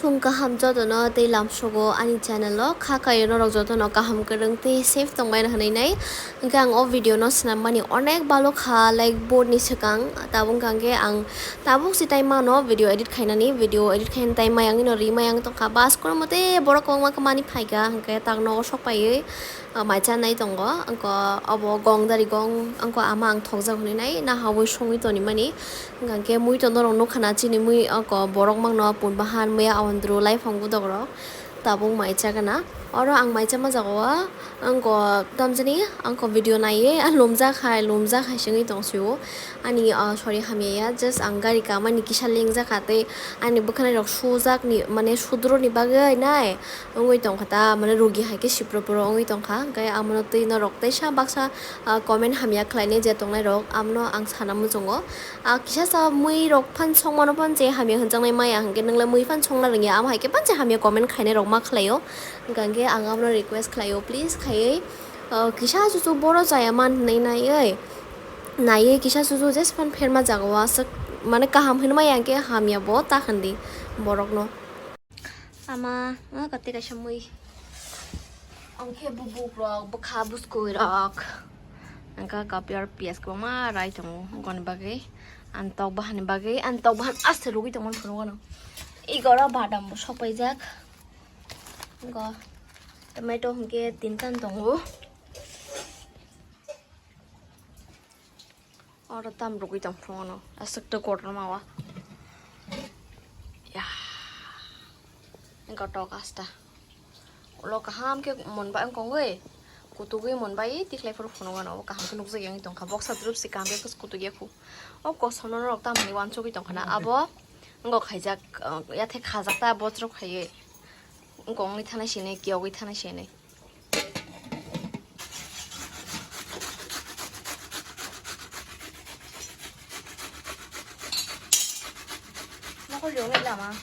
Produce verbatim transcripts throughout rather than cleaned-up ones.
Phung kaham jotono tei lamsogo ani channel o kha kaio norok jotono kaham kwrwng tei safe tongbai hwnwi nai. Hwnkhe ang o video no swnammani onek balo kha, like, board ni swkang tabuk hwnkhe ang tabuk si time mano video edit khainani, video edit khaina time maya wngwi no ri maya wng tongkha, bus kwrwngmo tei borok kwbangma khe mani phaikha hwnkhe tak nogo sok paiwi. Ah, mai chanai tongo, angko obo gong dari gong, angko ama ang thokjak hwnwi nai, nahaui songwi tonimani. Hwnkhe mui to norok nukha na chini mui, angko borok mangno pun bahan muya awandru laiphang budok rok tabuk mai chagana. Oro ang mai chama jaga o angko tamjani angko video naiye, ah, lumjak hai, lumjak hai singwi tongsio. Ani, ah, sorry, hamya ya, just ang gari kamani kisa lengjak kha tei ani bwkhanai rok sujak ni, mane sudro ni bagwi nai. Wngwi tongkha ta, mane rugi hai khe sipro poro wngwi tongkha, hwnkhe amono twi norok teisa baksa, ah, comment hamya khlainai je tongnairok, amono ang sana muchungo. Ah, kisa sa mui rok phan songmano phan je hamya hwnjaknai maya, hwnkhe nwng le mui phan songna rwngya, amo hai khe phan je hamya comment khlainairok ma khlaio, hwnkhe ang amono request khlaio, please khaiwi, ah, kisa chuchu boro chaya man hwnwi naiwi, naiwi kisa chuchu jesphano pherma jagao aswk mane kaham hwnwi maya, hwnkhe hamya bo ta hwndi borokno. Ama, ah, kati kaisa mui. Ang khe bubuk rok, bwkha bwskui rok. Ang kha kapiar piyas kwbangma rai tongo, goni bagwi. Ang tok bahani bagwi, ang tok bahan aste rugwi tongmani phunukgo no. Igoro badam bo sok paijak. Go tomato hwnkhe tinta tongo. Oro tam rwgwi tong phunukgo no, aswk to kotorma o. Ya. Gotok asta. Ulo kaham khe monbai wng kongwi, kutugwi monbai tikhlai phuru phunukgo no, kaham khe nukjagwi wngwi tongkha. Boksa drup se kaham khe kutukya khu. O kosom no norok tamni uansugwi tongkha na, abo wngkha khaijak, uh, yathai khajak ta bochorok khaiwi. Wng kongwi thanai sini, kiyogwi thanai sini. Mokol riyoknai lama.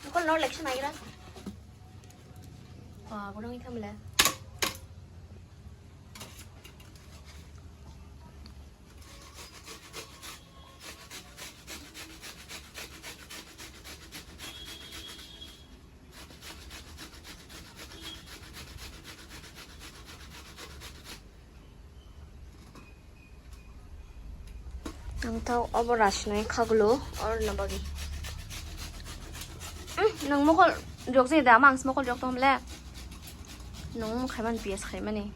Mokol no leksa naigra. Wah, borong ikam le. Ang tau obo rasnai khagulu orna bagwi. Umm, nwng mokol rok jai da, ama ang se mokol rok tong le. Nwng mokol khaimani, piyas khaimani.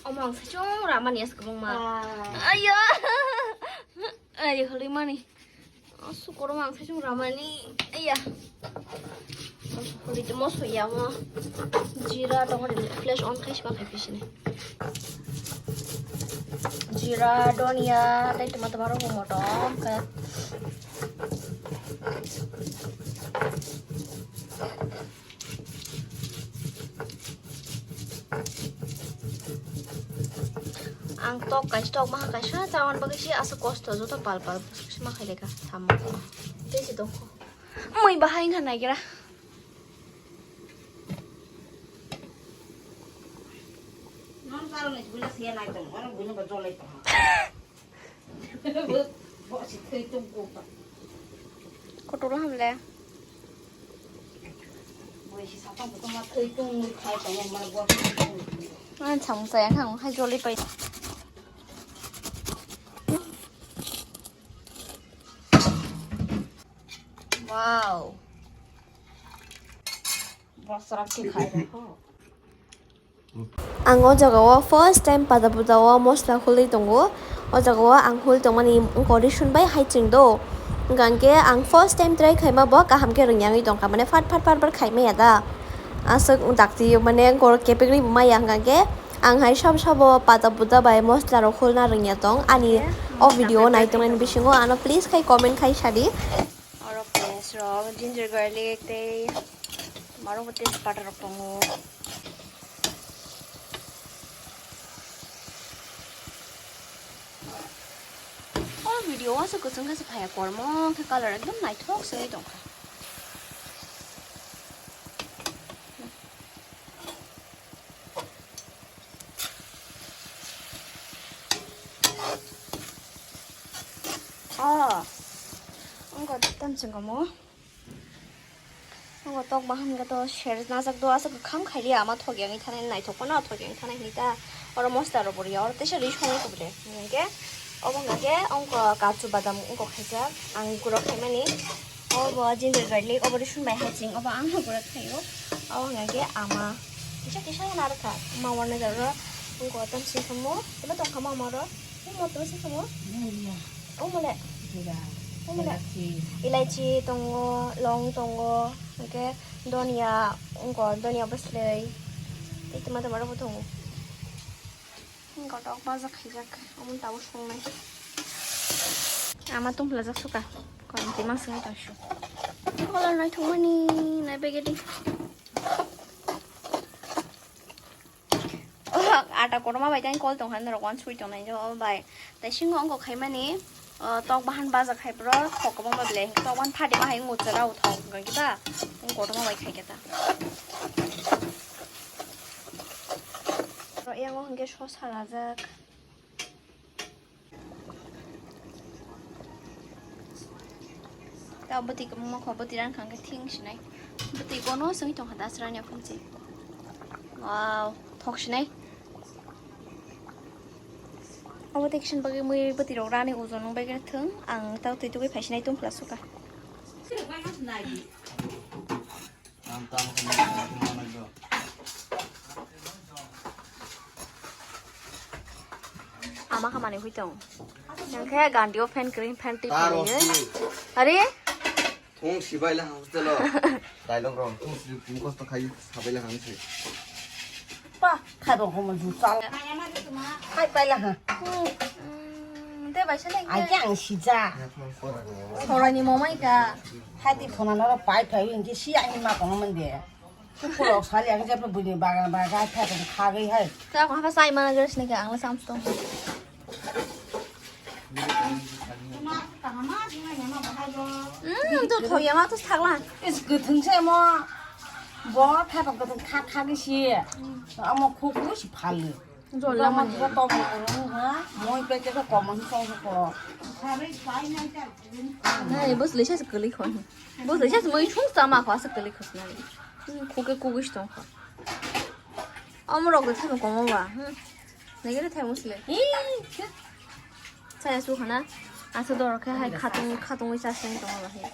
Omo ang saichung ramani as kwbangma. Ah. Aiya. Ari holi mani. Sukoro ang saichung ramani. Aiya. Holi mo soya mo. Jira tongo de flash on khai sima khai pisini. Jira, donia, tei toma toma rok motom khe. Ang tok kaisa tok maha kaisa chawan bagwi se aswk kosto joto pal pal se ma khaileka samung. Tei se tongkho. Mui bahai wngkha naigra. Non karon ni bula siya nai tong, oro bula ba jolai tong. Kotor hamle. Ang samung saya kha, ang hai jolai pai. Wow. Ang o jaga o first time pada puja o mosla hulwi tongo. O jaga o ang hul tongmani wngkha reason bai hai chwng do. Hwnkha hwnkhe ang first time try khaima bo kaham khe rwngya wngwi tongkha, mane phat phat phat phat khaimaya da. Aswk dakti mane wngkha kepek rwi bo maya, hwnkha hwnkhe ang hai sabo sabo pada puja bai mosla rok hulna rwngya tong. Ani o video o nai tongmani bisingo ano please khai comment khai sadi. Oro piyaj rok, ginger garlic tei toma rok bo tejpata rok tongo. O video o se kwchwng khe se phaiya, kormo khe colour ekdom naithok se wngwi tongkha. Oh, wngkha tamchwng omo. Wngkha tok bahan khe to ser najak do, aswk kham khailiya ama thok yang thanai, naithok phano thok yang thanai hinwi ta. Oro mosta rok bo rwya, oro teisa ri songwi kubule. Hingke obo hingke wngkha kachu badam wngkha khaijak, ang gura khaimani. Obo ginger garlic, obo rwsong bai haching, obo ang gura khaio. Obo hingke ama kisa kisa narwkha, ma warna jaro wngkha tamchwng omo, tebo tongkha ma oro. Omo tong se tongo? Omo le? Omo le? Elaichi tongo, long tongo, hingke donia, wngkha donia bwswlwi. Tei toma toma rok bo tongo. Wngkha tok bajak khaijak, omo tabuk songnai. Ama tongphlajak suka, kono tei ma swngo tong su. Color naithokmani, nai begedi. Oh, ata kotorma bai tei kol tongkha norok wansugwi tongnai o bai. Tei singo wngkha khaimani, oh, tok bahan baja khai bro, thok kwbangma belai. Tok bahan phatima hai wngwi chwla o thok hwnkha khe ba, wng kotorma bai khai khe ta. Oro yango hwnkhe sosa rajak. Ta bwtwi kwbangma kho, bwtwi rang kha hwnkhe thing sinai. Bwtwi kono songwi tongkha da aswrani aphunsi. Wow, thok sinai. Obo tei kisan bagwi mui bwtwi rok rani ojon wng bai khe thwng, ang ta twi tugwi phai sinai tong phla suka. Ama khamani hui tong. Yang khe gandi o fan cream fan tip. Are? Thung sibai la hostel o. Tailok rong thung si mukhos to khai sabai la hang si. Pa, khai bang homo ju chal. Khai pai la ha. Hmm, de bai sele. Ai yang sija. Sorani momai ka. Hati phona noro pai pai wngki si ani ma kono mande. Kukurok sali ang jepla buini bagan bagan khai khai khai khai hai. Ta ko hapa sai mana jelas ni ka ang sam sto. Hmm, to thoya ma to thakla. Is guthung se mo. Bo thapa guthung kha kha gi si. Amo khu khu si phalu. Jol la mani. Ba to mo ha. Moi pe ke to kom song ko. Nai, bwswlwi sa se kwlwi kho. Bwswlwi sa se moi sung sama kho, aswk kwlwi kho nai. Khuke kugui tong kho. Omorok de thaibo komo ba. Nai gere thai musle. Saya su khana. Asa dor khe hai khatung khatungwi sa se tong ba hai.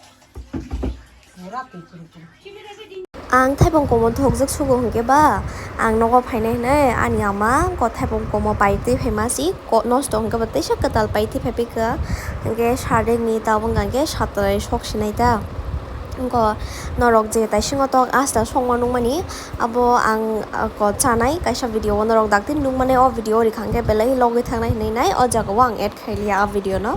Ang thaipung komo thokjak sugo hwnkhe ba, ang nogo phainai hwnwi ani ama ko thaipung komo pai twi phaima si ko nosto hwnkhe ba teisa kwtal pai twi phai pika, hwnkhe sardeng ni tabuk hwnkhe satrai sok sinai ta. Wngkha norok je taisingo tok asta songma nukmani, abo ang, ah, ko chanai kaisa video o norok dakti nukmani, o video rikha hwnkhe belai logwi thangnai hwnwi nai, o jaga o ang add khailiya a video no.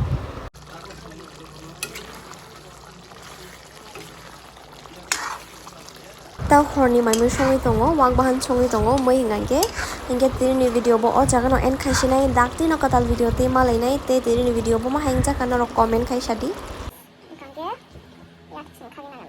Ta horni maimui songwi tongo, wak bahan songwi tongo, mui hingkha khe, hingkhe tini ni video bo o jaga no end khai sinai, dakti no kwtal video tei malainai, tei tini ni video bo ma hai wngjakha norok comment khai sadi. Hingkha khe, yak chwng khagwi nang.